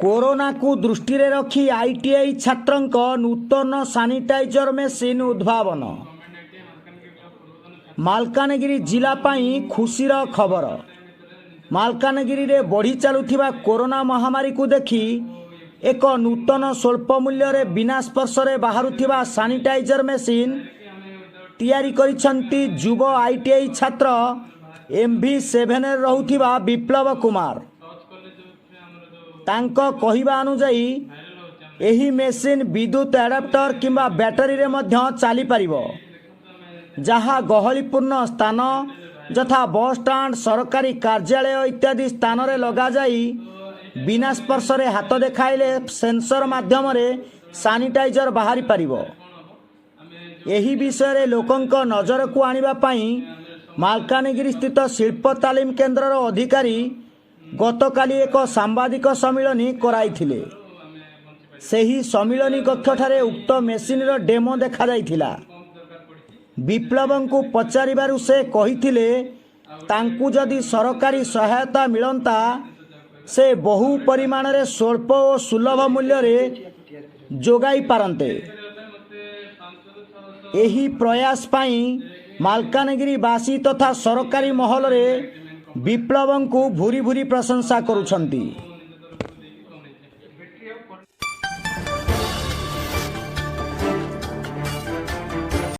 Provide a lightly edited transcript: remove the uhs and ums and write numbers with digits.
କୋରୋନାକୁ ଦୃଷ୍ଟିରେ ରଖି ଆଇଟିଆଇ ଛାତ୍ରଙ୍କ ନୂତନ ସାନିଟାଇଜର ମେସିନ୍ ଉଦ୍ଭାବନ। ମାଲକାନଗିରି ଜିଲ୍ଲା ପାଇଁ ଖୁସିର ଖବର। ମାଲକାନଗିରିରେ ବଢ଼ି ଚାଲୁଥିବା କୋରୋନା ମହାମାରୀକୁ ଦେଖି ଏକ ନୂତନ ସ୍ୱଳ୍ପ ମୂଲ୍ୟରେ ବିନା ସ୍ପର୍ଶରେ ବାହାରୁଥିବା ସାନିଟାଇଜର ମେସିନ୍ ତିଆରି କରିଛନ୍ତି ଯୁବ ଆଇଟିଆଇ ଛାତ୍ର ଏମ୍ଭି ସେଭେନରେ ରହୁଥିବା ବିପ୍ଳବ କୁମାର। ତାଙ୍କ କହିବା ଅନୁଯାୟୀ, ଏହି ମେସିନ୍ ବିଦ୍ୟୁତ୍ ଆଡାପ୍ଟର କିମ୍ବା ବ୍ୟାଟେରୀରେ ମଧ୍ୟ ଚାଲିପାରିବ, ଯାହା ଗହଳିପୂର୍ଣ୍ଣ ସ୍ଥାନ ଯଥା ବସ୍ଷ୍ଟାଣ୍ଡ, ସରକାରୀ କାର୍ଯ୍ୟାଳୟ ଇତ୍ୟାଦି ସ୍ଥାନରେ ଲଗାଯାଇ ବିନା ସ୍ପର୍ଶରେ ହାତ ଦେଖାଇଲେ ସେନ୍ସର ମାଧ୍ୟମରେ ସାନିଟାଇଜର ବାହାରି ପାରିବ। ଏହି ବିଷୟରେ ଲୋକଙ୍କ ନଜରକୁ ଆଣିବା ପାଇଁ ମାଲକାନଗିରି ସ୍ଥିତ ଶିଳ୍ପ ତାଲିମ କେନ୍ଦ୍ରର ଅଧିକାରୀ ଗତକାଲି ଏକ ସାମ୍ବାଦିକ ସମ୍ମିଳନୀ କରାଇଥିଲେ। ସେହି ସମ୍ମିଳନୀ କକ୍ଷଠାରେ ଉକ୍ତ ମେସିନ୍ର ଡେମୋ ଦେଖାଯାଇଥିଲା। ବିପ୍ଳବଙ୍କୁ ପଚାରିବାରୁ ସେ କହିଥିଲେ, ତାଙ୍କୁ ଯଦି ସରକାରୀ ସହାୟତା ମିଳନ୍ତା, ସେ ବହୁ ପରିମାଣରେ ସ୍ୱଳ୍ପ ଓ ସୁଲଭ ମୂଲ୍ୟରେ ଯୋଗାଇ ପାରନ୍ତେ। ଏହି ପ୍ରୟାସ ପାଇଁ ମାଲକାନଗିରିବାସୀ ତଥା ସରକାରୀ ମହଲରେ ବିପ୍ଳବଙ୍କୁ ଭୁରି ଭୁରି ପ୍ରଶଂସା କରୁଛନ୍ତି।